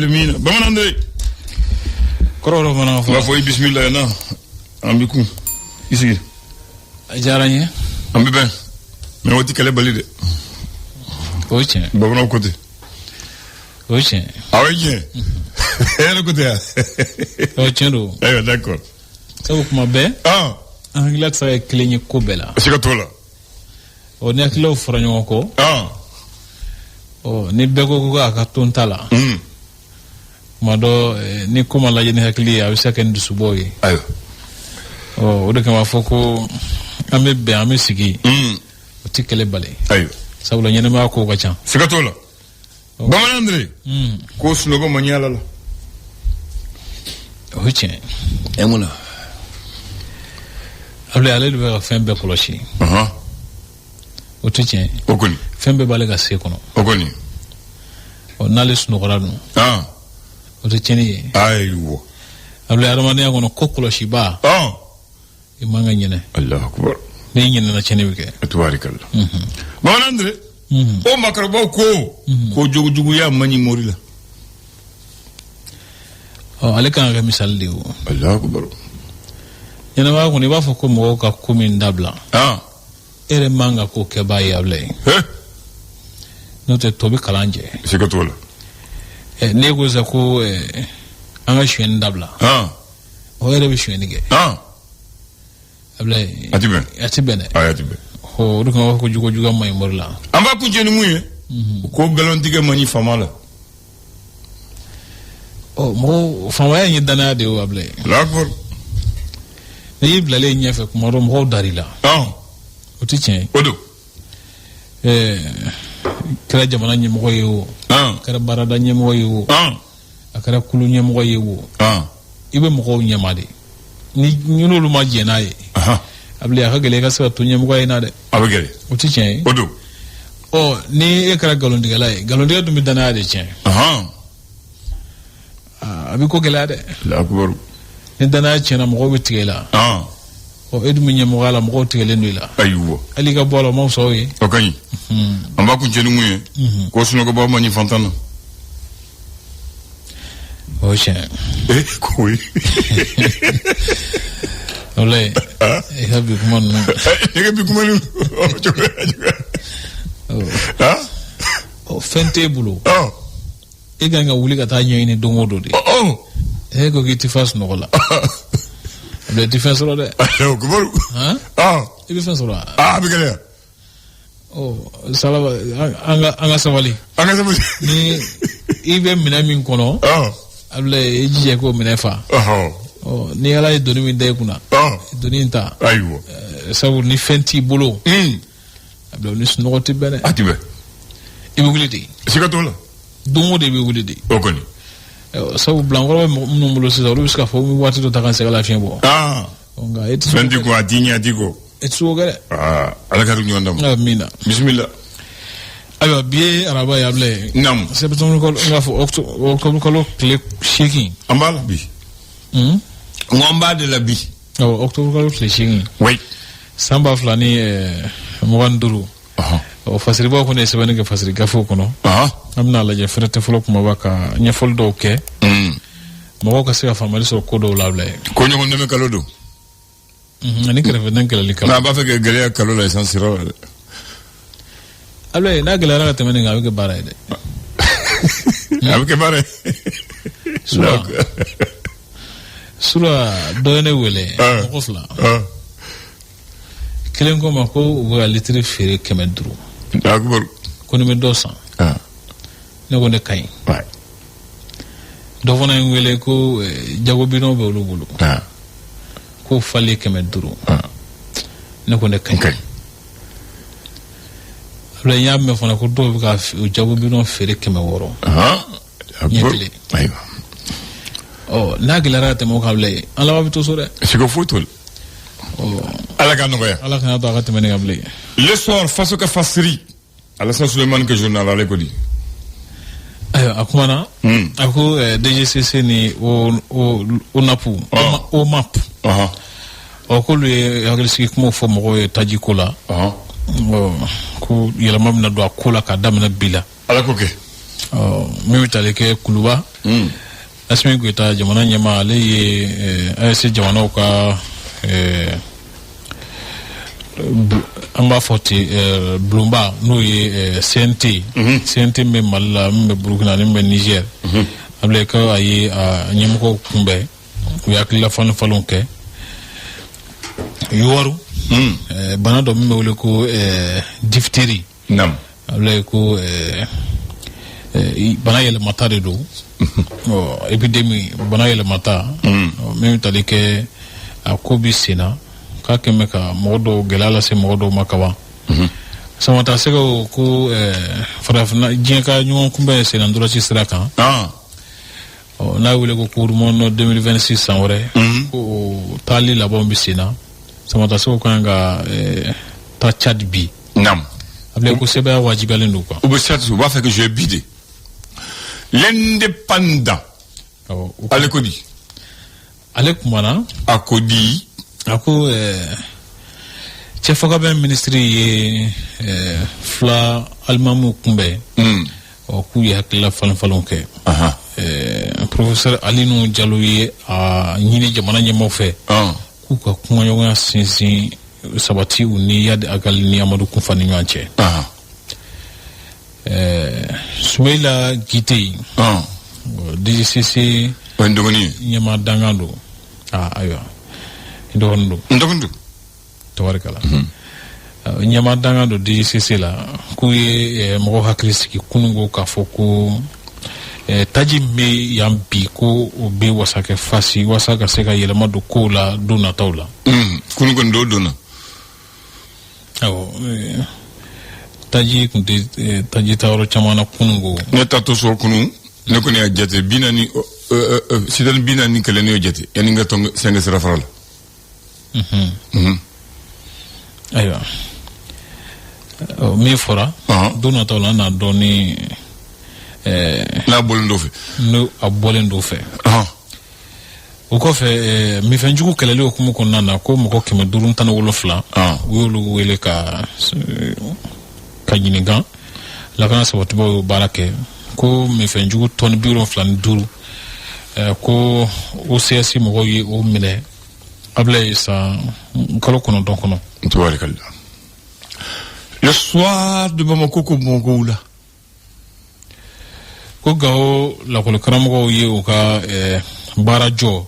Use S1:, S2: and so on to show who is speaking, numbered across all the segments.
S1: Min bamanan de.
S2: Kɔrɔ bamanan
S1: fɔ. N b'a fɔ i bisimila na an b'i kun i sigi.
S2: A diyara n ye.
S1: An bɛ bɛn mais o tɛ kɛlɛ bali dɛ.
S2: O ye tiɲɛ.
S1: Bamananw ko ten.
S2: O ye tiɲɛ.
S1: A o ye tiɲɛ. E yɛrɛ ko ten wa?
S2: O ye tiɲɛ don.
S1: Ayiwa, d'accord.
S2: Sabu kuma bɛɛ. An hakilila tɛ se ka kɛ kelen ye ko bɛɛ la.
S1: Siga t'o la.
S2: Ɔ, ni hakililaw fɔra ɲɔgɔn kɔ. Ɔ, ni bɛɛ ko ko a ka to n ta la. Tuma dɔ, ni ko ma lajɛ ni hakili ye, a bɛ se ka kɛ ni dusubɔ ye.
S1: Ayiwa.
S2: Ɔ, o de kama fɔ ko an bɛ bɛn, an bɛ sigi. O tɛ kɛlɛ bali.
S1: Ayiwa.
S2: Sabula ɲɛnɛmaya kow ka ca.
S1: Siga t'o la. Bamanan de ko sunɔgɔ man ɲi Ala la.
S2: O ye tiɲɛ.
S1: Ɛ, mun na?
S2: Abulayi, ale de bɛ ka fɛn bɛɛ kɔlɔsi. O tɛ tiɲɛ ye?
S1: O kɔni.
S2: Fɛn bɛɛ b'ale ka se kɔnɔ.
S1: O kɔni.
S2: Ɔ, n'ale sunɔgɔra dun? O tɛ tiɲɛni ye.
S1: Ayiwa.
S2: Abulayi, adamadenya kɔnɔ, ko kɔlɔsiba, i man ka ɲinɛ.
S1: Alahu akubar.
S2: N'i ɲinɛna, tiɲɛni bɛ kɛ.
S1: Tubaarikala. Bamanan de o maakɔrɔbaw ko ko jogojuguya man ɲi mori la.
S2: Ɔ, ale kan ka kɛ misali de ye o.
S1: Alahu akubar.
S2: Ɲɛnamaya kɔnɔ, i b'a fɔ ko mɔgɔw ka ko min dabila, e yɛrɛ man ka ko kɛbaa ye, Abulayi, n'o tɛ tɔ bɛ kalan jɛ.
S1: Siga t'o la.
S2: N'e ko sisan ko an ka sonyɛni dabila, o yɛrɛ bɛ sonyɛni kɛ. Abulayi.
S1: A ti bɛn.
S2: A ti bɛn dɛ.
S1: Ayi, a ti bɛn.
S2: O de kama b'a fɔ ko jogo juguya man ɲi mori la.
S1: An b'a kuncɛ ni mun ye? Ko nkalontigɛ man ɲi faama la.
S2: Ɔ, mɔgɔw, faamaya in ye danaya de ye o, Abulayi.
S1: Alahu akubar.
S2: N'i y'i bilalen ɲɛfɛ, kuma dɔ mɔgɔw dar'i la. O tɛ tiɲɛ ye?
S1: O don.
S2: Kɛra jamana ɲɛmɔgɔ ye o, kɛra baarada ɲɛmɔgɔ ye o, a kɛra kulu ɲɛmɔgɔ ye o, i bɛ mɔgɔw ɲɛma de. Ni n'olu ma jɛn n'a ye, Abulayi, a ka gɛlɛn i ka se ka to ɲɛmɔgɔ ye na dɛ.
S1: A bɛ gɛlɛn.
S2: O tɛ tiɲɛ ye?
S1: O don.
S2: Ɔ, ni e kɛra nkalontigɛla ye, nkalontigɛ dun bɛ danaya de tiɲɛ. A bɛ ko gɛlɛya dɛ.
S1: Alahu akubar.
S2: Ni danaya tiɲɛna, mɔgɔw bɛ tigɛ i la. Ɔ, e dun bɛ ɲɛmɔgɔya la, mɔgɔw tigɛlen don i la.
S1: Ayiwa.
S2: Hali i ka bɔ a la, o ma fisaya o ye.
S1: O ka ɲi. An b'a kuncɛ ni mun ye? Ko sunɔgɔba man ɲi fantan na.
S2: O ye tiɲɛ.
S1: Eh, koyi.
S2: Walayi, i ka bi kuma ninnu.
S1: I ka bi kuma ninnu.
S2: Ɔ, fɛn t'e bolo. E kan ka wuli ka taa ɲɛɲini don o don de. E ko k'i tɛ fa sunɔgɔ la. Abulayi, i tɛ fɛn sɔrɔ dɛ.
S1: O kibaru.
S2: I bɛ fɛn sɔrɔ wa?
S1: A bɛ gɛlɛya.
S2: Ɔ, salaba, an ka sabali.
S1: An ka sabali.
S2: Ni i bɛ minɛn min kɔnɔ, Abulayi, i jija k'o minɛ fa. Ɔ, ni Ala ye doni min da i kunna, doni in ta.
S1: Ayiwa.
S2: Sabu ni fɛn t'i bolo, Abulayi, ni sunɔgɔ tɛ bɛn dɛ.
S1: A tɛ bɛn.
S2: I bɛ wuli de.
S1: Siga t'o la.
S2: Don o don i bɛ wuli de.
S1: O kɔni.
S2: Sabu bilankɔrɔ bɛ mɔgɔ minnu bolo sisan, olu bɛ se k'a fɔ n bɛ waati dɔ ta ka n sɛgɛn lafiɲɛ bɔ. Nka e tɛ se.
S1: Fɛn t'i kun, a t'i ɲɛ, a t'i kɔ.
S2: E tɛ se k'o kɛ dɛ.
S1: Ala ka ɲɔgɔn d'a ma.
S2: Amiina.
S1: Bisimila.
S2: Ayiwa, bi ye araba ye, Abulayi.
S1: Naamu.
S2: Septembre kalo, n k'a fɔ octobre kalo tile 8.
S1: An b'a la bi. N ko an b'a de la bi.
S2: Awɔ, octobre kalo tile 8.
S1: Oui.
S2: San 2025. Ɔ, fasiribaw kɔni ye sɛbɛnni kɛ fasiri gafew kɔnɔ. An bɛna lajɛ fɛrɛtɛ fɔlɔ kumaba ka ɲɛfɔli dɔw kɛ. Mɔgɔw ka se ka faamuyali sɔrɔ ko dɔw la, Abulayi.
S1: Ko ɲɔgɔn dɛmɛ kalo don.
S2: Ani kɛrɛfɛdɛn kɛlɛli kalo.
S1: N'a b'a fɛ ka gɛlɛya kalo la, essence sira la dɛ.
S2: Abulayi, n'a gɛlɛyara ka tɛmɛ nin kan, a bɛ kɛ baara ye dɛ.
S1: A bɛ kɛ baara ye.
S2: Sura, dɔ ye ne wele, mɔgɔ fila. Kelen ko ma ko u bɛ ka litiri feere 500. Ko ni bɛ dɔ san. Ne ko ne ka ɲi. Dɔ fana ye n wele ko jago bidɔn bɛ olu bolo. K'o falen 500. Ne ko ne ka ɲi. Abulayi, n y'a mɛn fana ko dɔw bɛ ka jago bidɔn feere 600. Ɲɛ kelen.
S1: Ayiwa.
S2: Ɔ, n'a gɛlɛyara ka tɛmɛ o kan, Abulayi, an laban bɛ to so dɛ.
S1: Siga foyi t'o la. Ala ka nɔgɔya.
S2: Ala kana to a ka tɛmɛ nin kan bilen.
S1: L'Essor faso ka fasiri. Alassane Souleymane ka journal, ale ko di?
S2: Ayiwa, a kumana. A ko DGCC ni ONAP, OMAP. Ɔ, k'olu ye hakilisigi kumaw fɔ mɔgɔw ye tajiko la. Ɔ, ko yɛlɛma bɛna don a ko la k'a daminɛ bi la.
S1: Ala k'o kɛ.
S2: Ɔ, min bɛ tali kɛ Kuluba. Assimi Goïta, jamana ɲɛmaa, ale ye AES jamanaw ka, an b'a fɔ ten, bulonba, n'o ye CNT, CNT min bɛ Mali la, min bɛ Burukina ani min bɛ Niger. Abulaye, ko a ye a ɲɛmɔgɔw kunbɛn, u ye hakilila falen falenw kɛ. Youwarou, bana dɔ min bɛ wele ko diphtérie. Abulaye, ko bana yɛlɛmata de don, épidémie, bana yɛlɛmata min bɛ tali kɛ a ko bi sen na, k'a kɛn bɛ ka mɔgɔ dɔw gɛlɛya lase mɔgɔ dɔw ma kaban. Samata Sɛgɛw ko farafinna diɲɛ ka ɲɔgɔn kunbɛn senna ntolanci sira kan, n'a wele ko Coupe du monde 2026 san wɛrɛ, ko o taali labanw bɛ sen na. Samata Sɛgɛw kan ka taa Tchad bi. Abulaye, ko sɛbɛya wajibiyalen don quoi.
S1: U bɛ Tchad, u b'a fɛ ka jouer bi de. L'Indépendant. Ale ko di?
S2: Ale kumana.
S1: A ko di?
S2: A ko cɛfɔkabɛn minisiri ye fila alimamuw kunbɛn, ɔ k'u ye hakilila falen falenw kɛ. Professeur Alioune Diallo ye a ɲini jamana ɲɛmaaw fɛ k'u ka kumaɲɔgɔnya sinsin sabati u ni Iyad Ag Ghali ni Amadu Kufa ni ɲɔgɔn cɛ. Soumaïla Guité, DGCC
S1: O ye n dɔgɔnin
S2: ye. ɲɛmaa dankan don. Ah, ayiwa, i dɔgɔnin don.
S1: N dɔgɔnin don.
S2: Tabarikala, ɲɛmaa dankan don DGCC la, k'u ye mɔgɔw hakili sigi kununko k'a fɔ ko taji min bɛ yan bi, ko o bɛ wasa kɛ fasi walasa ka se ka yɛlɛma don kow la don nataw la.
S1: Kunun kɔni dɔw donna.
S2: Awɔ, taji tun tɛ taji taayɔrɔ caman na kununko.
S1: Ne ta to so kunun, ne kɔni y'a jate 40, citerne 41 ne y'o jate yanni n ka tɔn sɛngɛ sira fara la.
S2: Ayiwa, min fɔra, don nataw la an n'a dɔn ni
S1: n'a bɔlen dɔ fɛ.
S2: N'o a bɔlen dɔ fɛ. O kɔfɛ, minfɛnjugu kɛlɛli hukumu kɔnɔna na, ko mɔgɔ 517, u y'olu wele ka ɲininka. Lakana sabatibaw y'o baara kɛ, ko minfɛnjugu tɔni 75, ko OCS mɔgɔw ye o minɛ, Abulaye, san kalo 9 kɔnɔ.
S1: Tabarikalla. Le Soir de Bamako ko Bamakɔ la.
S2: Ko Gawo lakɔlikaramɔgɔw ye u ka baara jɔ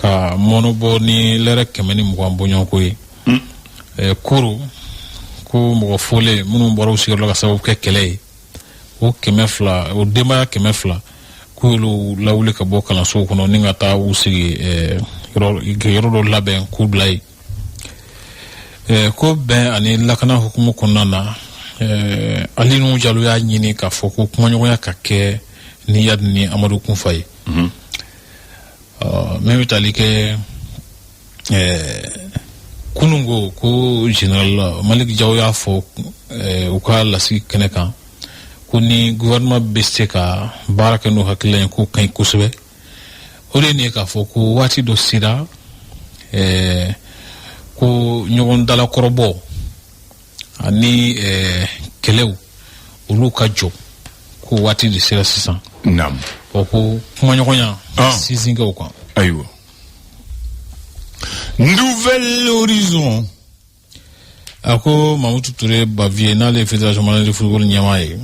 S2: ka mɔnɔbɔ ni lɛrɛ 120 bɔɲɔgɔnko ye. Koro, ko mɔgɔ folen minnu bɔra u sigiyɔrɔ la ka sababu kɛ kɛlɛ ye, o 200, o denbaya 200, k'u y'olu lawuli ka bɔ kalansow kɔnɔ ni ka taa u sigi yɔrɔ dɔ labɛn k'u bila yen. Ko bɛn ani lakana hukumu kɔnɔna na, Alioune Diallo y'a ɲini k'a fɔ ko kumaɲɔgɔnya ka kɛ ni Iyad ni Amadu Kunfa ye. Min bɛ tali kɛ kununko, ko général Malick Diaw y'a fɔ u ka lasigi kɛnɛ kan ko ni gouvernement bɛ se ka baara kɛ n'o hakilina ye, k'o ka ɲi kosɛbɛ. O de ye nin ye k'a fɔ ko waati dɔ sera ko ɲɔgɔn dalakɔrɔbɔ ani kɛlɛw, olu ka jɔ, ko waati de sera sisan. O ko kumaɲɔgɔnya sinsin kɛ o kan.
S1: Ayiwa, Nouvel Horizon.
S2: A ko Mamutu Ture Bavieux, n'ale ye Fédération malienne de football ɲɛmaa ye,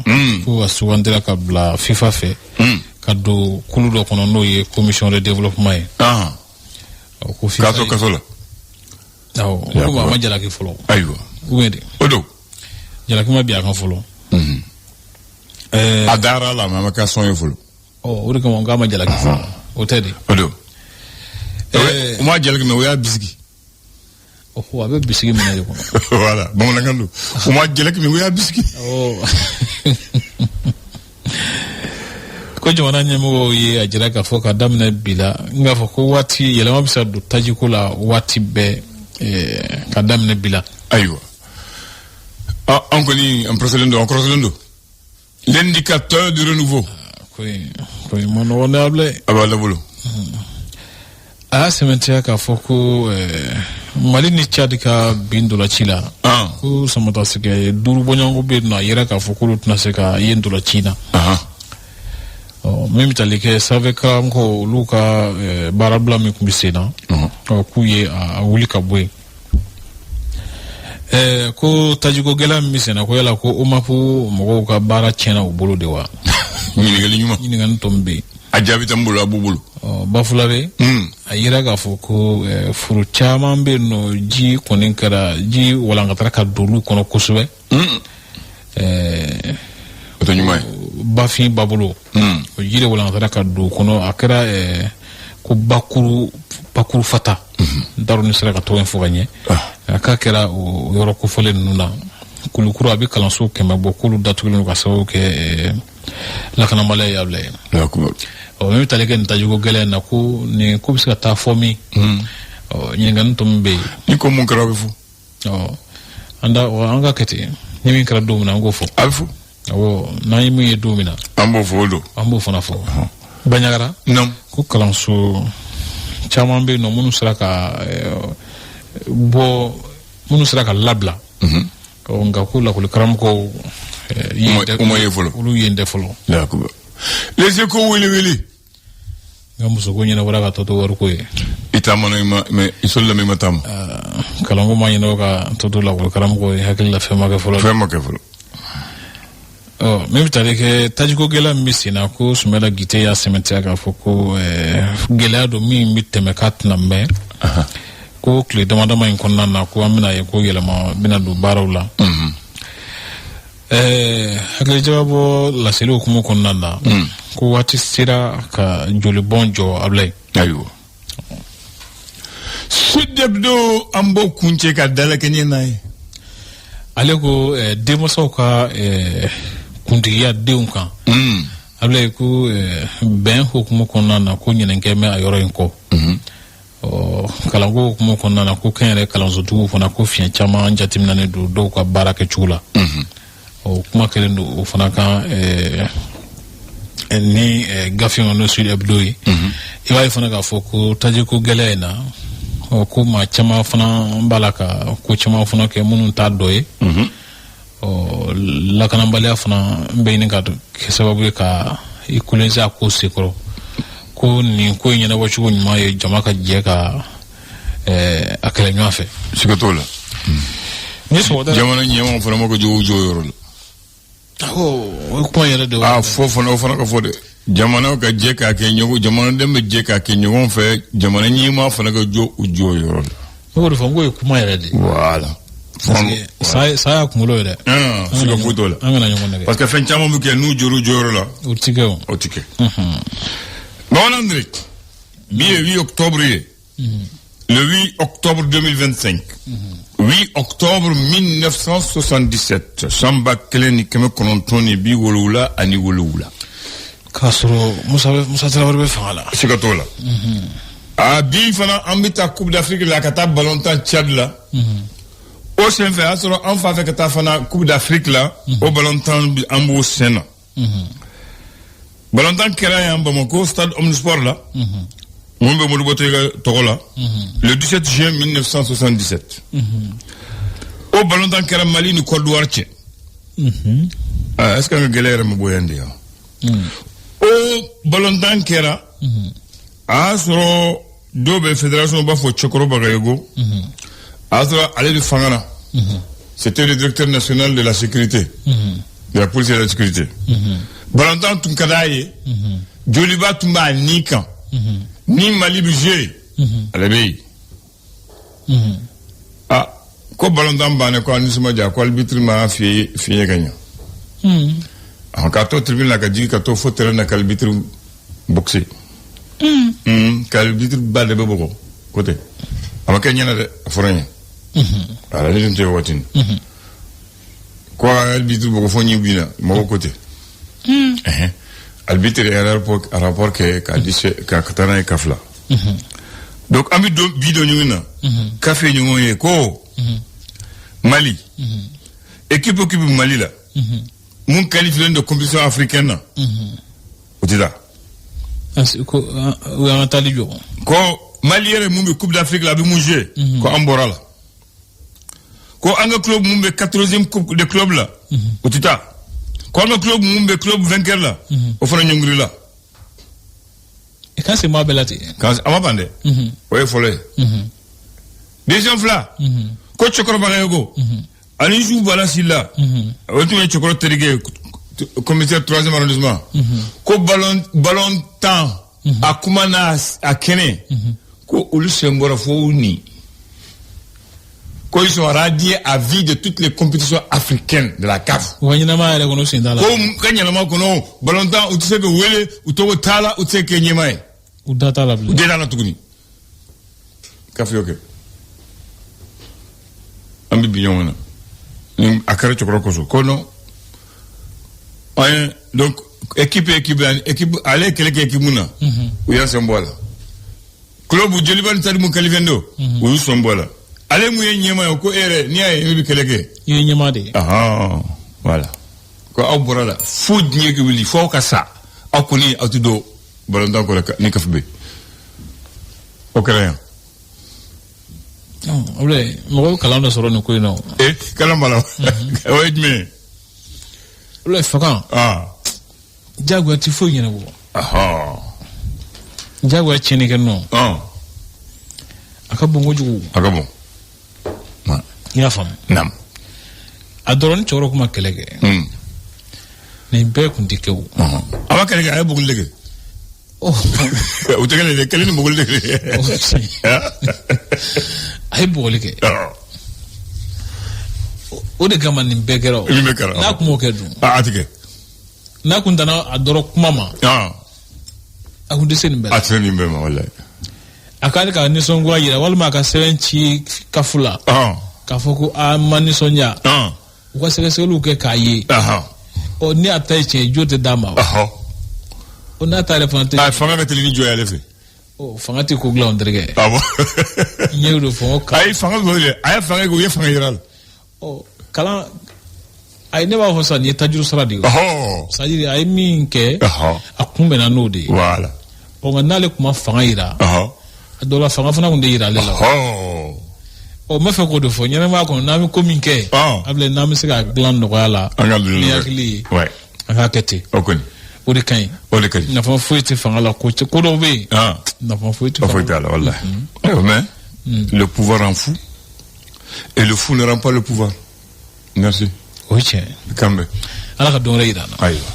S2: ko a sugandira ka bila FIFA fɛ ka don kulu dɔ kɔnɔ, n'o ye commission de développement ye. Ko FIFA
S1: K'a to kaso la.
S2: Awɔ, ko a ma jalaki fɔlɔ. Ou bien de?
S1: O don.
S2: Jalaki ma bin a kan fɔlɔ.
S1: A dara la, mais a ma kɛ sɔn ye fɔlɔ.
S2: Ɔ, o de kama n k'a ma jalaki fɔlɔ, o tɛ de?
S1: O don. U ma jalaki, mais o y'a bisigi.
S2: Ɔhɔ, a bɛ bisigi minɛ de kɔnɔ.
S1: Voilà, bamanankan don. U ma jalaki, mais o y'a bisigi.
S2: Awɔ. Ko jamana ɲɛmɔgɔw ye a jira k'a fɔ ka daminɛ bi la, n k'a fɔ ko waati yɛlɛma bɛ se ka don tajiko la waati bɛɛ, ka daminɛ bi la.
S1: Ayiwa, an kɔni, an presselen don, an kɔrɔselen don. L'Indicateur du Renouveau.
S2: Ko in, ko in ma nɔgɔn dɛ, Abulaye.
S1: A b'a bolo.
S2: A y'a sɛmɛntiya k'a fɔ ko Mali ni Tchad ka bin ntolanci la, ko samatasɛgɛ duuru bɔɲɔgɔnko bɛ yen nɔ, a yira k'a fɔ k'olu tɛna se ka ye ntolanci na. Ɔ Min bɛ tali kɛ sanfɛ karamɔgɔw, olu ka baarabila min tun bɛ sen na, k'u ye a wuli ka bɔ yen. Ko tajiko gɛlɛya min bɛ sen na, ko yala ko OMAP mɔgɔw ka baara tiɲɛna u bolo de wa?
S1: Ɲininkali ɲuman.
S2: Ɲininkali tɔ min bɛ yen.
S1: A jaabi tɛ n bolo, a b'u bolo.
S2: Bafulabe, a yira k'a fɔ ko foro caman bɛ yen nɔ, ji kɔni kɛra, ji walankatara ka don olu kɔnɔ kosɛbɛ.
S1: O tɛ ɲuman ye.
S2: Bafin babolo, o ji de walankatara ka don o kɔnɔ. A kɛra ko bakuru fata, n t'a dɔn ni sera ka tɔgɔ in fɔ ka ɲɛ. A k'a kɛra o yɔrɔ kofɔlen ninnu na. Kulukuru, a bɛ kalanso 100 bɔ, k'olu datugulen don ka sababu kɛ lakanabaliya ye. Abulaye, ɔ, min bɛ tali kɛ nin tajiko gɛlɛn in na, ko nin ko bɛ se ka taa fɔ min? Ɔ, ɲininkali tɔ min bɛ yen.
S1: Ni ko mun kɛra, a bɛ fɔ.
S2: Ɔ, an da an ka kɛ ten, ni min kɛra don min na, an k'o fɔ.
S1: A bɛ fɔ.
S2: Awɔ, n'an ye min ye don min na.
S1: An b'o fɔ, o don.
S2: An b'o fana fɔ. Baɲagara.
S1: Naam.
S2: Ko kalanso caman bɛ yen nɔ minnu sera ka bɔ, minnu sera ka labila. Ɔ, nka ko lakɔli karamɔgɔw.
S1: U ma ye fɔlɔ.
S2: Olu yen tɛ fɔlɔ.
S1: Les Échos, wele wele.
S2: N ka musoko ɲɛnabɔra ka tɔ to wariko ye.
S1: I taamana, i ma mɛ, i solila, mɛ i ma taama.
S2: Kalanko ma ɲɛnabɔ ka tɔ to lakɔli karamɔgɔ ye, hakili la fɛn ma kɛ fɔlɔ.
S1: Fɛn ma kɛ fɔlɔ.
S2: Ɔ, min bɛ tali kɛ tajiko gɛlɛya min bɛ sen na, ko Sumala Gite y'a sɛmɛntiya k'a fɔ ko gɛlɛya don min bɛ tɛmɛ, k'a tɛna mɛn, ko tile dama dama in kɔnɔna na, ko an bɛna ye ko yɛlɛma bɛna don baaraw la. Hakilijagabɔ laseli hukumu kɔnɔna na, ko waati sera ka jolibɔn jɔ, Abulaye.
S1: Ayiwa, Sud Hebdo, an b'o kuncɛ ka dalakɛɲɛ n'a ye.
S2: Ale ko denmansaw ka kuntigiya denw kan, Abulaye, ko bɛn hukumu kɔnɔna na, ko ɲinɛnkɛ bɛ a yɔrɔ in kɔ. Ɔ, kalanko hukumu kɔnɔna na, ko kɛnyɛrɛ kalansotigiw fana, ko fiɲɛ caman jateminɛnen don dɔw ka baara kɛcogo la. O kuma kelen don o fana kan ni gafe in n'o Sud Hebdo ye. I b'a ye fana k'a fɔ ko tajiko gɛlɛya in na, ɔ, ko maa caman fana b'a la ka ko caman fana kɛ minnu t'a dɔ ye. Ɔ, lakanabaliya fana bɛ ɲini ka kɛ sababu ye ka i kolonse a ko senkɔrɔ, ko nin ko in ɲɛnabɔcogo ɲuman ye jama ka jɛ ka a kɛlɛ ɲɔgɔn fɛ.
S1: Siga t'o la.
S2: Ni sɔgɔda.
S1: Jamana ɲɛmaaw fana ma ko jɔ jɔ yɔrɔ la.
S2: Awɔ, o ye kuma yɛrɛ de.
S1: A fɔ fana, o fana ka fɔ dɛ, jamana ka jɛ k'a kɛ ɲɔgɔn, jamanaden bɛ jɛ k'a kɛ ɲɔgɔn fɛ, jamana ɲɛmaa fana ka jɔ u jɔ yɔrɔ la.
S2: Ne b'o de fɔ, n k'o ye kuma yɛrɛ de ye.
S1: Voilà.
S2: Parce que sa y'a kunkolo ye dɛ.
S1: Siga foyi t'o la.
S2: An kana ɲɔgɔn nɛgɛ.
S1: Parce que fɛn caman bɛ kɛ, n'u jɔr'u jɔyɔrɔ la.
S2: O ti kɛ o.
S1: O ti kɛ. Bamanan André, bi ye 8 octobre ye. Le 8 octobre 2025. 8 octobre 1977. San 1977.
S2: K'a sɔrɔ Musa Tarawele bɛ fanga la.
S1: Siga t'o la. A bi fana, an bɛ taa Coupe d'Afrique la, ka taa ballon tan Tchad la. O senfɛ, a y'a sɔrɔ an fa fɛ ka taa fana Coupe d'Afrique la. O ballon tan, an b'o sen na. Ballon tan kɛra yan Bamako, stade Omnisport la. Mun bɛ Modibo Toyiga tɔgɔ la. Le 17 juin 1977. O ballon tan kɛra Mali ni Côte d'Ivoire cɛ. Ah, est-ce que an ka gɛlɛya yɛrɛ ma bɔ yan de yan? O ballon tan kɛra. A y'a sɔrɔ dɔw bɛ fédération, b'a fɔ Cɛkɔrɔ Bagayogo. A y'a sɔrɔ ale de fanga na. C'était le directeur national de la sécurité. De la police et de la sécurité. Ballon tan tun ka d'a ye. Joliba tun b'a ni kan. Ni Mali bɛ jouer, ale bɛ yen. Ah, ko ballon tan bannen ko a nisɔndiya, ko arbitre ma fiɲɛ ka ɲɛ. Ah, k'a to tribune la ka jigin ka to fo terrain na ka arbitre boxer. Ka arbitre ba de bɛ bugɔ ko ten. A ma kɛ ɲɛna dɛ, a fɔra n ye. Ala ne tun tɛ waati nin. Ko a arbitre bugɔ fo ɲɛ binna, mɔgɔw ko ten. Arbitre ye rapport kɛ k'a di ka taa n'a ye CAF la. Donc an bɛ don bi don ɲɔgɔn na. CAF ye ɲɔgɔn ye ko Mali. Équipe équipe Mali la. Mun qualifié de compétition africaine na. O tɛ taa.
S2: Ko o y'an ka taali jɔ.
S1: Ko Mali yɛrɛ mun bɛ Coupe d'Afrique la, a bɛ mun jouer. Ko an bɔra la. Ko an ka club mun bɛ 14e coupe de club la. O tɛ taa. Ko an ka club mun bɛ club vainqueur la. O fana ɲɔngiri la.
S2: K'an sen b'a bɛɛ la ten.
S1: A ma ban dɛ. O ye fɔlɔ ye. Deuxième fila, ko Cɛkɔrɔ Bagayogo ani Zu Bala Sila, o tun ye Cɛkɔrɔ terikɛ ye, commissaire troisième arrondissement, ko ballon tan a kuma n'a a kɛnɛ, ko olu sen bɔra fo u ni, ko ils sont radiés à vie de toutes les compétitions africaines de la CAF.
S2: U ka ɲɛnamaya yɛrɛ kɔnɔ, sen t'a la.
S1: Ko ka ɲɛnama kɔnɔ, ballon tan, u tɛ se ka wele, u tɔgɔ t'a la, u tɛ se ka kɛ ɲɛmaa ye.
S2: U da t'a la
S1: U
S2: bilen.
S1: den t'a la tuguni. CAF y'o kɛ. An bɛ bi ɲɔgɔn na ni a kɛra cɛkɔrɔba kosɔn ko non, an ye donc équipe ale ye kɛlɛ kɛ équipe mun na, u y'an sen bɔ a la. Club Joliba ni Stade mun qualifié don, u y'u sen bɔ a la. Ale mun ye ɲɛmaa ye, ko e yɛrɛ, n'i y'a ye e bɛ kɛlɛ kɛ.
S2: I ye ɲɛmaa de ye.
S1: Ahan, voilà, ko aw bɔra la fo diɲɛ ka wuli, fo aw ka sa, aw kɔni aw tɛ don balontan kɔrɔ ni CAF bɛ o kɛra yan.
S2: Abulaye, mɔgɔw bɛ kalan dɔ sɔrɔ nin ko in na o.
S1: E kalan b'a la, o ye jumɛn ye?
S2: Abulaye, fakan jagoya ti foyi ɲɛnabɔ. Jagoya tiɲɛni kɛ nɔ. A ka bon kojugu.
S1: A ka bon.
S2: I y'a faamu?
S1: Naam.
S2: A dɔrɔn ni cɛkɔrɔba kun ma kɛlɛ kɛ, nin bɛɛ kun tɛ kɛ o.
S1: A ma kɛlɛ kɛ, a ye buguli de kɛ. O tɛ kɛlɛ dɛ, kɛlɛ ni buguli de kɛ.
S2: A ye bugɔli kɛ. O de kama nin bɛɛ kɛra o.
S1: Nin bɛɛ kɛra.
S2: N'a kun m'o kɛ dun?
S1: A tɛ kɛ.
S2: N'a kun danna a dɔrɔn kuma ma, a kun tɛ se nin bɛɛ la.
S1: A tɛ se nin bɛɛ ma, walayi.
S2: A k'ale ka nisɔngoya yira walima a ka sɛbɛn ci CAF la k'a fɔ ko a ma nisɔndiya, u ka sɛgɛsɛgɛliw kɛ k'a ye. Ɔ, ni a ta ye tiɲɛ ye, jo tɛ d'a ma. O n'a ta yɛrɛ fana tɛ.
S1: A fanga ka teli ni jɔ y'ale fɛ.
S2: Ɔ, fanga tɛ ko dilan o terikɛ.
S1: Awɔ.
S2: N y'o de fɔ n ko kalan.
S1: Ayi, fanga b'o de, a ye fanga kɛ, u ye fanga yira a la.
S2: Ɔ, kalan, ayi, ne b'a fɔ sisan, nin ye tajuru sara de ye. C'est à dire, a ye min kɛ, a kun bɛnna n'o de ye.
S1: Voilà.
S2: Ɔ, nka n'ale tun ma fanga yira, a dɔw la fanga fana tun tɛ yira ale la. Ɔ, n b'a fɛ k'o de fɔ ɲɛnamaya kɔnɔ, n'an bɛ ko min kɛ, Abulaye, n'an bɛ se k'a dilan nɔgɔya la
S1: An ka dilan
S2: ni
S1: nɔgɔya.
S2: hakili ye, an k'a kɛ ten.
S1: O kɔni.
S2: O de ka ɲi.
S1: O de ka ɲi.
S2: Nafa foyi tɛ fanga la, ko dɔw bɛ yen, nafa foyi tɛ
S1: O foyi t'a la, walahi. Mais le pouvoir rend fou et le fou ne rend pas le pouvoir. Merci.
S2: O ye tiɲɛ ye.
S1: Kan bɛn.
S2: Ala ka don wɛrɛ yira an na.
S1: Ayiwa.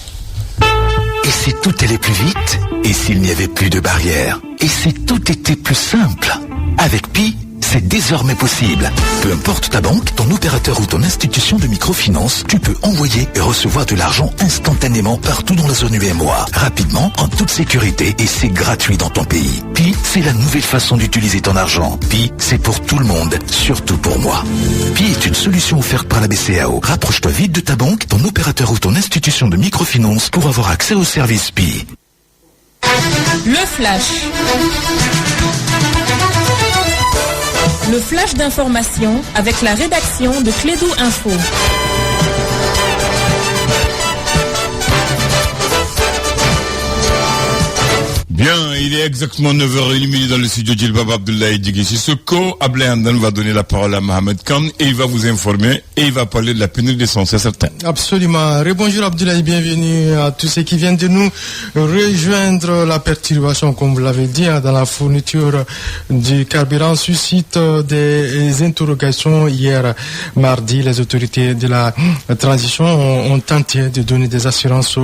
S3: Et si tout allait plus vite? Et s'il n'y avait plus de barrières? Et si tout était plus simple? Avec Pi, c'est désormais possible. Peu importe ta banque, ton opérateur ou ton institution de microfinance, tu peux envoyer et recevoir de l'argent instantanément partout dans la zone UEMOA. Rapidement, en toute sécurité, et c'est gratuit dans ton pays. Pi, c'est la nouvelle façon d'utiliser ton argent. Pi, c'est pour tout le monde, surtout pour moi. Pi est une solution offerte par la BCEAO. Rapproche-toi vite de ta banque, ton opérateur ou ton institution de microfinance pour avoir accès au service Pi.
S4: Le Flash. Le flash d'information avec la rédaction de Klédu Info.
S1: Bien, il est exactement 9h01 dans le studio Djilbab Abdoulaye Djigui Sissoko. Ablaye Hamdan va donner la parole à Mohamed Khan et il va vous informer et il va parler de la pénurie d'essence, c'est certain.
S5: Absolument. Rebonjour Abdoulaye, bienvenue à tous ceux qui viennent de nous rejoindre. La perturbation, comme vous l'avez dit, dans la fourniture du carburant suscite des interrogations. Hier mardi, les autorités de la transition ont tenté de donner des assurances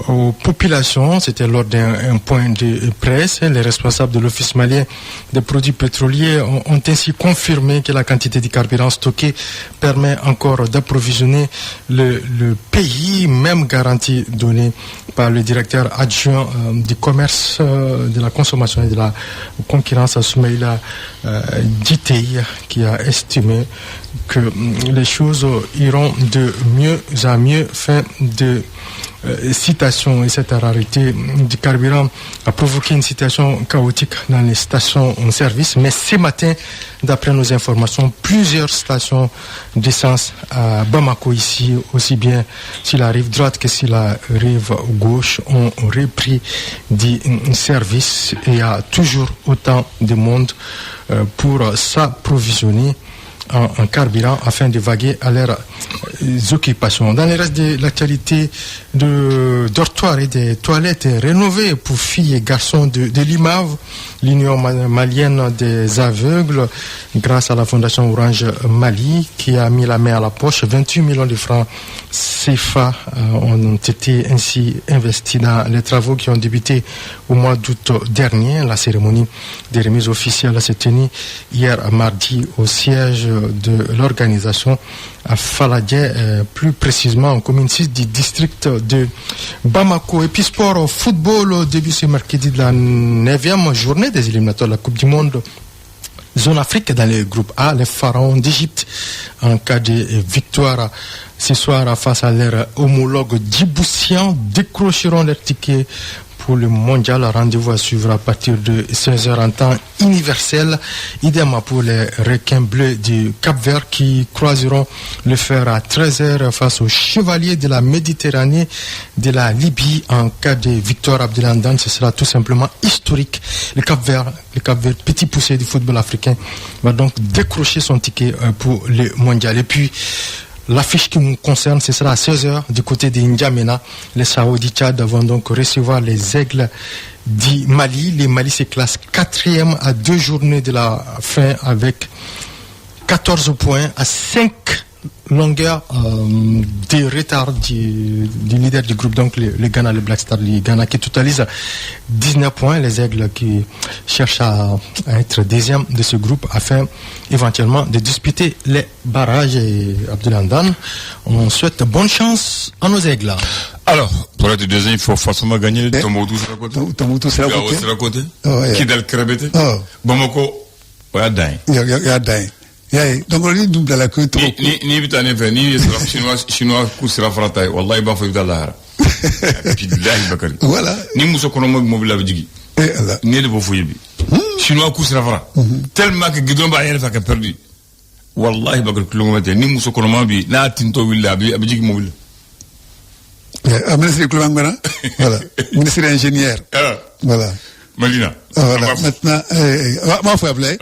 S5: aux populations. C'était lors d'un point de presse. Les responsables de l'Office malien des produits pétroliers ont ainsi confirmé que la quantité de carburant stocké permet encore d'approvisionner le pays, même garantie donnée par le directeur adjoint du commerce, de la consommation et de la concurrence, Soumaïla Djiteye, qui a estimé que les choses iront de mieux en mieux. Fin de citation. Et cette rareté du carburant a provoqué une situation chaotique dans les stations en service. Mais ce matin, d'après nos informations, plusieurs stations d'essence à Bamako ici, aussi bien sur la rive droite que sur la rive gauche, ont repris du service et il y a toujours autant de monde pour s'approvisionner en carburant afin de vaguer à leurs occupations. Dans le reste de l'actualité, de dortoirs et des toilettes rénovées pour filles et garçons de l'IMAV, l'Union malienne des aveugles, grâce à la Fondation Orange Mali, qui a mis la main à la poche, 28 millions de francs CFA ont été ainsi investis dans les travaux qui ont débuté au mois d'août dernier. La cérémonie des remises officielles s'est tenue hier mardi au siège de l'organisation à Faladié, plus précisément en commune 6 du district de Bamako. Et puis sport, football, début ce mercredi de la 9e journée des éliminatoires de la Coupe du Monde Zone Afrique dans le groupe A, les Pharaons d'Égypte en cas de victoire ce soir face à leur homologue djiboutien décrocheront leur ticket pour le mondial. Rendez-vous à suivre à partir de 16h en temps universel. Idem pour les requins bleus du Cap-Vert qui croiseront le fer à 13h face aux chevaliers de la Méditerranée de la Libye. En cas de victoire Abdelandan, ce sera tout simplement historique. Le Cap-Vert, petit poussé du football africain, va donc décrocher son ticket pour le mondial. Et puis, l'affiche qui nous concerne, ce sera à 16h du côté de N'Djamena. Les Saoudis Tchad vont donc recevoir les Aigles du Mali. Les Mali se classent 4e à 2 journées de la fin avec 14 points à 5 longueurs de retard du leader du groupe, donc le Ghana, le Black Star du Ghana, qui totalise 19 points. Les Aigles qui cherchent à être deuxième de ce groupe afin éventuellement de disputer les barrages. Et Abdoulaye, on souhaite bonne chance à nos Aigles.
S1: Alors, pour être deuxième, il faut forcément gagner. Tombouctou sera côté.
S6: Tombouctou sera côté.
S1: Gao sera côté. Kidal Krebete. Bamako, o y'a dan
S6: ye. O y'a dan ye. Donc on dit la queue trop.
S1: Ni bɛ taa ne fɛ ni ye chinois ku sira fara ta ye wallahi i b'a fɔ i bɛ taa lahara. Bilahi Bakari.
S6: Voilà.
S1: Ni muso kɔnɔma bɛ mobili la a bɛ jigin. Ne de b'o fɔ ye bi. Chinois ku sira fara. Tellement que guidon b'a yɛrɛ fɛ ka perdu. Wallahi Bakari kulonkɛ tɛ ni muso kɔnɔma bi n'a tintɔ wulila a bɛ jigin mobili
S6: la. Ministre Kulonkɛ voilà. Ministre ingénieur. Voilà.
S1: Malina.
S6: Voilà. Maintenant, moi, faut appeler.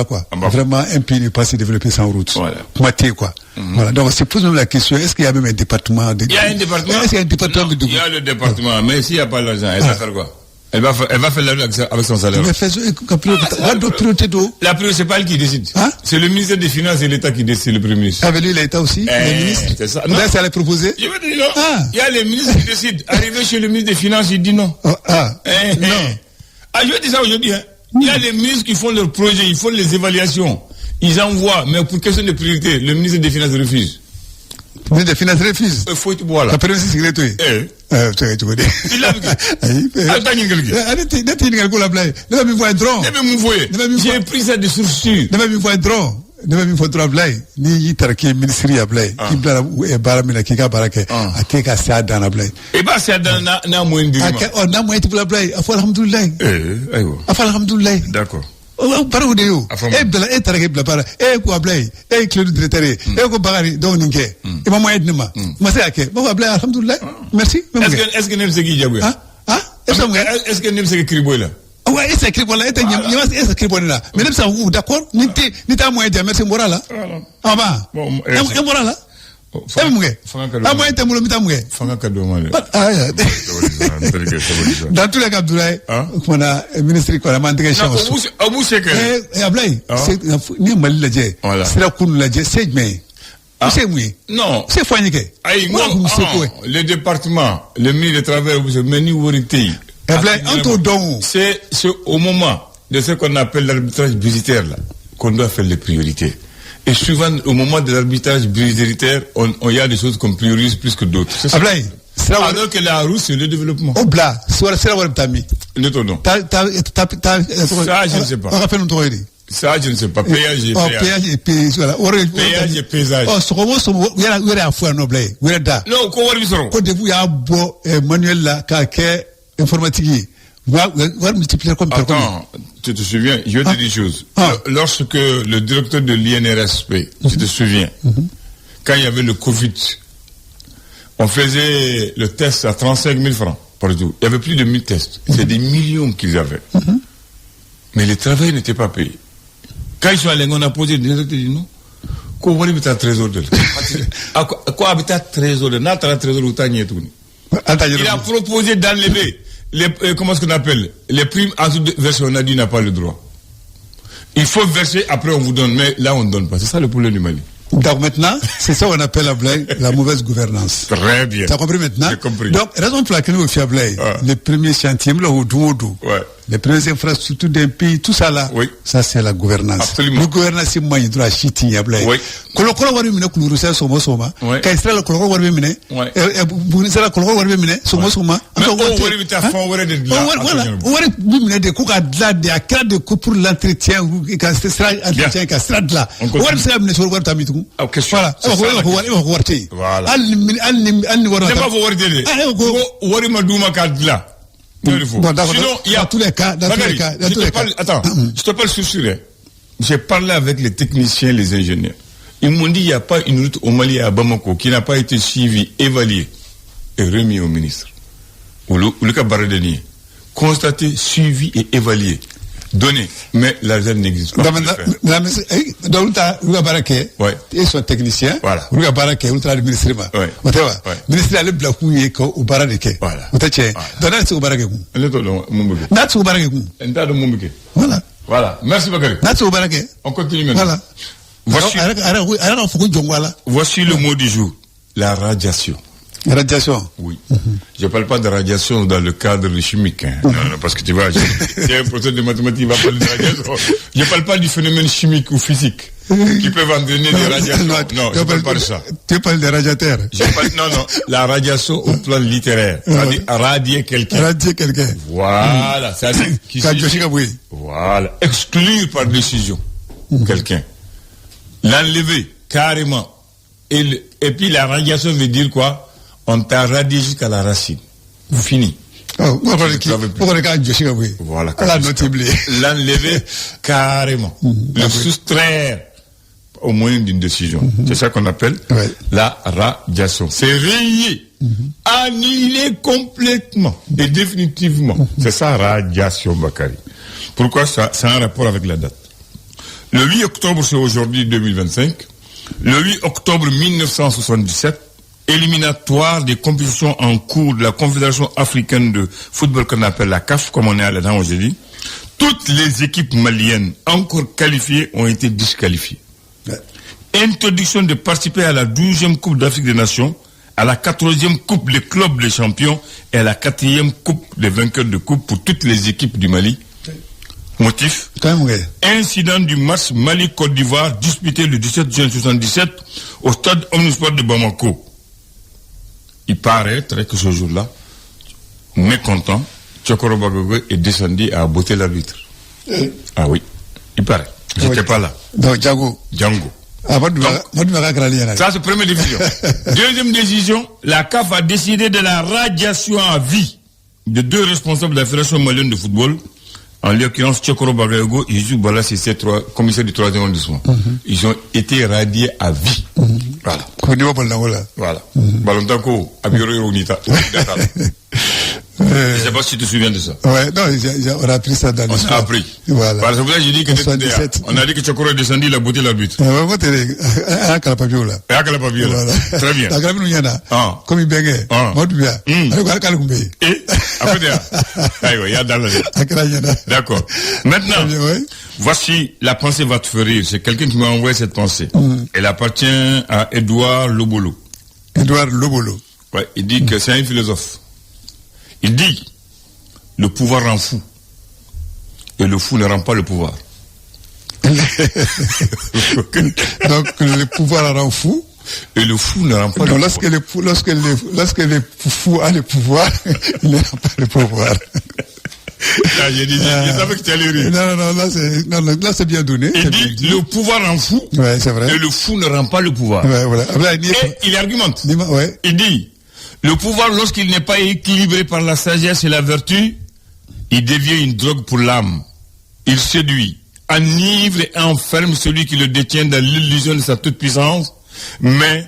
S6: Quoi. Vraiment, un pays ne peut pas se développer sans route.
S1: Voilà.
S6: Maté, quoi. Voilà. Donc, on se pose même la question, est-ce qu'il y a même un département de...
S1: Il y a un département.
S6: Est-ce qu'il y a un département de...
S1: Il y a le département, mais s'il n'y a pas l'argent, elle va faire quoi? Elle va faire l'argent avec son salaire.
S6: Mais la priorité d'eau.
S1: La priorité, c'est pas elle qui décide.
S6: Hein?
S1: C'est le ministère des Finances et l'État qui décide, le Premier ministre.
S6: Avec lui, l'État aussi, les ministres.
S1: C'est ça.
S6: Non. Là, ça allait proposer.
S1: Je veux dire non. Ah. Il y a les ministres qui décident. Arrivé chez le ministre des Finances, il dit non.
S6: Oh, ah. Non.
S1: Ah, je vais dire ça aujourd'hui. Hein. Il y a les ministres qui font leurs projets, ils font les évaluations. Ils envoient, mais pour question de priorité, le ministre des Finances refuse.
S6: Le ministre des Finances refuse.
S1: Il faut être voilà.
S6: La première c'est gratuit. Tu connais.
S1: Il a J'ai pris ça de source sûre.
S6: Ne bɛ min fɔ dɔrɔn Ablaye n'i y'i taara k'i ye minisiri ye Ablaye k'i bila baara min na k'i ka baara kɛ a k'e ka se a dan na Ablaye.
S1: I b'a se a dan na n'a moyen dir'i ma.
S6: A n'a moyen t'i bolo Ablaye a fɔ alhamdulilayi.
S1: Ayiwa.
S6: A fɔ alhamdulilayi.
S1: D'accord.
S6: Baaraw de ye o. E bila e taara k'e bila baara e ko Ablaye e ye Kledu directeur ye e ko Bakari donc nin kɛ i ma moyen di ne ma i ma se k'a kɛ n b'a fɔ Ablaye alhamdulilayi merci.
S1: Est-ce que ne bɛ se k'i jagoya. Est-ce que ne bɛ se ka kiiri bɔ i la.
S6: Ouais, et c'est écrit voilà, et c'est écrit là. Mais même ça, d'accord, ni t'as moyen de merci moral là. Ah bah. Bon, et moral là. E mun kɛ? A moyen tɛ n bolo n bɛ taa mun kɛ?
S1: Fanga ka d'o ma dɛ.
S6: Dans tous les cas, Abdoulaye, o kumana ministre kɔni an b'an tɛgɛ siɲɛ o.
S1: Aw b'u se kɛ.
S6: Abdoulaye, n'i ye Mali lajɛ, sira kun lajɛ, se jumɛn ye? Se mun ye?
S1: Non.
S6: Se fɔ an ye kɛ.
S1: Ayi, n ko le département, le ministre des Travaux, mais ni wari tɛ yen. C'est au moment de ce qu'on appelle l'arbitrage budgétaire là, qu'on doit faire les priorités. Et souvent, au moment de l'arbitrage budgétaire, il y a des choses qu'on priorise plus que d'autres. Alors que la route, c'est le développement.
S6: Obla, ne
S1: non. Ça, je ne sais pas. Ça, je ne sais pas. Péage et péage. Péage et paysage. Non,
S6: manuel là, informatique.
S1: Attends, tu te souviens, je vais te dire une chose. Lorsque le directeur de l'INRSP, tu te souviens, quand il y avait le Covid, on faisait le test à 35 000 francs par jour. Il y avait plus de 1000 tests. C'est des millions qu'ils avaient. Mais les travailleurs n'étaient pas payés. Quand ils sont allés, on a posé, dit non. Ko wari bɛ taa trésor de la. Ko a bɛ taa trésor de n'a taara trésor u t'a ɲɛ tuguni. Il a proposé d'enlever les, comment est-ce qu'on appelle, les primes ensuite versées, on a dit n'a pas le droit. Il faut verser, après on vous donne, mais là on ne donne pas. C'est ça le problème du Mali.
S6: Donc maintenant, c'est ça qu'on appelle la mauvaise gouvernance.
S1: Très bien.
S6: Tu as compris maintenant?
S1: J'ai compris.
S6: Donc, raison pour laquelle nous faisons les premiers chantiers, les premières infrastructures d'un pays, tout ça là, oui. Ça c'est la gouvernance.
S1: Absolument.
S6: La gouvernance, c'est moyen de la chiti, oui. Kolokolo wari minɛ kuluru sɛ sɔgɔma sɔgɔma. Ka Israël kolokolo wari bɛ minɛ. Buguni sera kolokolo wari bɛ minɛ sɔgɔma sɔgɔma.
S1: Mais o wari bɛ taa fɛn wɛrɛ de dilan.
S6: Voilà, o wari bɛ minɛ de ko ka dilan de a kɛra de ko pour l'entretien ka sira entretien ka sira dilan. O wari bɛ se ka minɛ cogo wari ta min tugun. Voilà. E b'a fɔ ko wari tɛ yen.
S1: Voilà.
S6: Hali ni wari.
S1: Ne b'a fɔ wari tɛ de. Ko wari ma d'u ma k'a dilan.
S6: Bon, d'accord.
S1: Sinon, il y a
S6: dans tous les cas, dans tous les cas, dans tous les cas.
S1: Attends, je te parle sur. J'ai parlé avec les techniciens, les ingénieurs. Ils m'ont dit qu'il n'y a pas une route au Mali et à Bamako qui n'a pas été suivie, évaluée et remise au ministre. Ou le cas Baradeni. Constaté, suivi et évalué. Donné. Mais l'argent n'existe pas.
S6: Donc, ils sont techniciens.
S1: Voilà.
S6: Ministre
S1: Voilà. Voilà. Merci Bakary. On continue maintenant.
S6: Voilà.
S1: Voici le mot du jour. La radiation.
S6: Radiation.
S1: Oui. Je ne parle pas de radiation dans le cadre chimique. Hein. Non, non, parce que tu vois, j'ai un professeur de mathématiques qui va parler de radiation. Je ne parle pas du phénomène chimique ou physique qui peuvent entraîner des radiations. Non, je ne parle pas de ça.
S6: Tu parles des radiateurs.
S1: Non, non, la radiation au plan littéraire. C'est-à-dire radier quelqu'un.
S6: Radier quelqu'un.
S1: Voilà. C'est-à-dire qui voilà. Exclure par décision quelqu'un. L'enlever carrément. Et puis la radiation veut dire quoi? On t'a radié jusqu'à la racine. Fini. Voilà. L'enlever carrément. Le soustraire au moyen d'une décision. C'est ça qu'on appelle la radiation. C'est rayer, annihiler complètement et définitivement. C'est ça, radiation, Bakary. Pourquoi ça? C'est un rapport avec la date. Le 8 octobre, c'est aujourd'hui 2025. Le 8 octobre 1977, éliminatoire des compétitions en cours de la Confédération africaine de football qu'on appelle la CAF, comme on est à là-dedans aujourd'hui, toutes les équipes maliennes encore qualifiées ont été disqualifiées. Interdiction de participer à la 12e Coupe d'Afrique des Nations, à la 14e Coupe des clubs des champions et à la 4e Coupe des vainqueurs de coupe pour toutes les équipes du Mali. Motif, incident du match Mali-Côte d'Ivoire disputé le 17 juin 1977 au stade Omnisport de Bamako. Il paraît que ce jour-là, mécontent, Tchokoro Bagayogo est descendu à aboter l'arbitre. Ah oui, il paraît. J'étais pas là.
S6: Donc, Django.
S1: Django. Ça, c'est première décision. Deuxième décision, la CAF a décidé de la radiation à vie de deux responsables de la Fédération malienne de football, en l'occurrence Tchokoro Bagayogo et Youssouf Bala Cissé, commissaire du 3e arrondissement. Ils ont été radiés à vie. Voilà. Voilà. Balontanko, je ne sais pas si tu te souviens de ça.
S6: Ouais, non, on a appris ça dans l'histoire.
S1: On a appris.
S6: Voilà.
S1: Par exemple, j'ai dit que on a dit que Tchokoro est descendu, il a botté l'arbitre.
S6: Voilà.
S1: Très bien.
S6: Comme il baignait.
S1: Et d'accord. Maintenant, voici la pensée va te faire rire. C'est quelqu'un qui m'a envoyé cette pensée. Elle appartient à Edouard Lobolo.
S6: Edouard Lobolo.
S1: Ouais, il dit que c'est un philosophe. Il dit, le pouvoir rend fou. Et le fou ne rend pas le pouvoir.
S6: Donc, le pouvoir rend fou.
S1: Et le fou ne rend pas le
S6: pouvoir. Lorsque le fou a le pouvoir, il ne rend pas le pouvoir.
S1: Ah, j'ai dit, je savais que tu allais rire.
S6: Non, non, là, c'est bien donné.
S1: Il dit, le pouvoir rend fou.
S6: Ouais, c'est vrai.
S1: Et le fou ne rend pas le pouvoir.
S6: Ouais, voilà.
S1: Et il argumente.
S6: Ouais.
S1: Il dit, le pouvoir, lorsqu'il n'est pas équilibré par la sagesse et la vertu, il devient une drogue pour l'âme. Il séduit, enivre et enferme celui qui le détient dans l'illusion de sa toute-puissance. Mais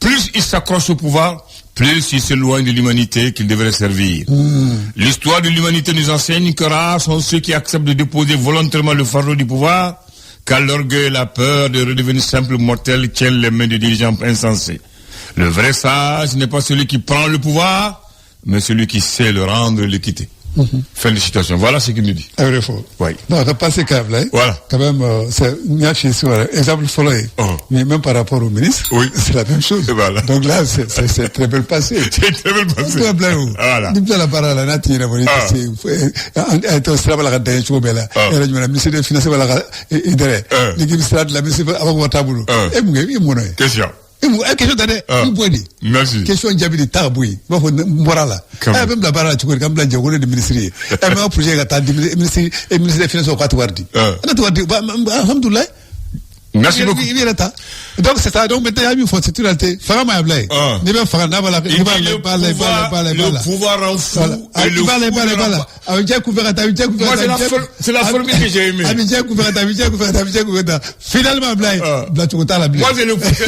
S1: plus il s'accroche au pouvoir, plus il s'éloigne de l'humanité qu'il devrait servir. L'histoire de l'humanité nous enseigne que rares sont ceux qui acceptent de déposer volontairement le fardeau du pouvoir, Car l'orgueil et la peur de redevenir simple mortel tiennent les mains des dirigeants insensés. Le vrai sage n'est pas celui qui prend le pouvoir, mais celui qui sait le rendre et le quitter. Fin de citation. Voilà ce qu'il nous dit.
S6: A y'o de fɔ.
S1: Oui.
S6: Donc, a passé quand même là.
S1: Voilà.
S6: Quand même, c'est n y'a f'i ye sisan, exemple fɔlɔ ye.
S1: Oh.
S6: Mais même par rapport au ministre,
S1: Oui.
S6: c'est la même chose.
S1: Voilà.
S6: Donc là, c'est très belle passé.
S1: C'est très belle passé.
S6: Très bila o.
S1: Voilà.
S6: Ni bila la baara la n'a t'i ɲɛnabɔ ni
S1: Ah.
S6: tɛ se an tɛ sira b'a la ka dan cogo bɛɛ la.
S1: Ah.
S6: E yɛrɛ jumɛn na ministre des finances b'a la ka i dɛrɛ.
S1: Ah.
S6: Ni k'i bɛ sira dilan ministre a b'a fɔ wari t'a bolo.
S1: Ah.
S6: E mun kɛ i ye mun kɔnɔ ye?
S1: Question.
S6: E mun e question tɛ dɛ.
S1: Ah.
S6: I bɔ de.
S1: Merci.
S6: Question jaabi de ta ka bɔ yen. I b'a fɔ n bɔra la.
S1: Quand
S6: Ɛ
S1: même.
S6: a bɛ n bila baara la cogo di ka n bila jɛ ko ne de ministre ye. Ɛ mais n ka projet ka taa di ministre des finances k'a tɛ wari di.
S1: Ah.
S6: Ne tɛ wari di ba alhamdulilayi.
S1: Merci beaucoup.
S6: I bɛ yɛrɛ ta. Donc c'est ça. Donc maintenant il y a min fɔ c'est une réalité. Fanga ma bila ye.
S1: Ah.
S6: N'i bɛ fanga n'a b'a la
S1: Il
S6: i b'a
S1: dit
S6: la
S1: le
S6: i b'a la i b'a la i b'a la i b'a
S1: pouvoir,
S6: la.
S1: le pouvoir rend fou
S6: Voilà.
S1: et le
S6: I b'a la i
S1: fou
S6: b'a la
S1: ne
S6: i b'a
S1: rend
S6: la.
S1: pas.
S6: A bɛ jɛ kunfɛ ka taa a bɛ jɛ kunfɛ
S1: Moi,
S6: ka taa.
S1: c'est la formule que j'ai aimée.
S6: A bɛ jɛ kunfɛ ka taa a bɛ jɛ kunfɛ ka taa a bɛ jɛ kunfɛ ka taa. Finalement bila ye.
S1: Ah.
S6: Bilacogo t'a la bilen.
S1: Moi,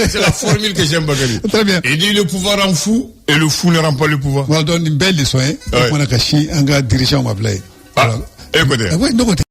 S1: c'est la formule que j'aime, Bakary.
S6: Très bien.
S1: Il dit le pouvoir rend fou et le fou ne rend pas le pouvoir.
S6: Voilà donc nin bɛɛ leçon ye. O
S1: Ouais.
S6: kumana ka sin an ka dirigeant ma bila ye.
S1: Ah,
S6: Voilà.
S1: écoutez.
S6: Ah oui, ne ko tɛ.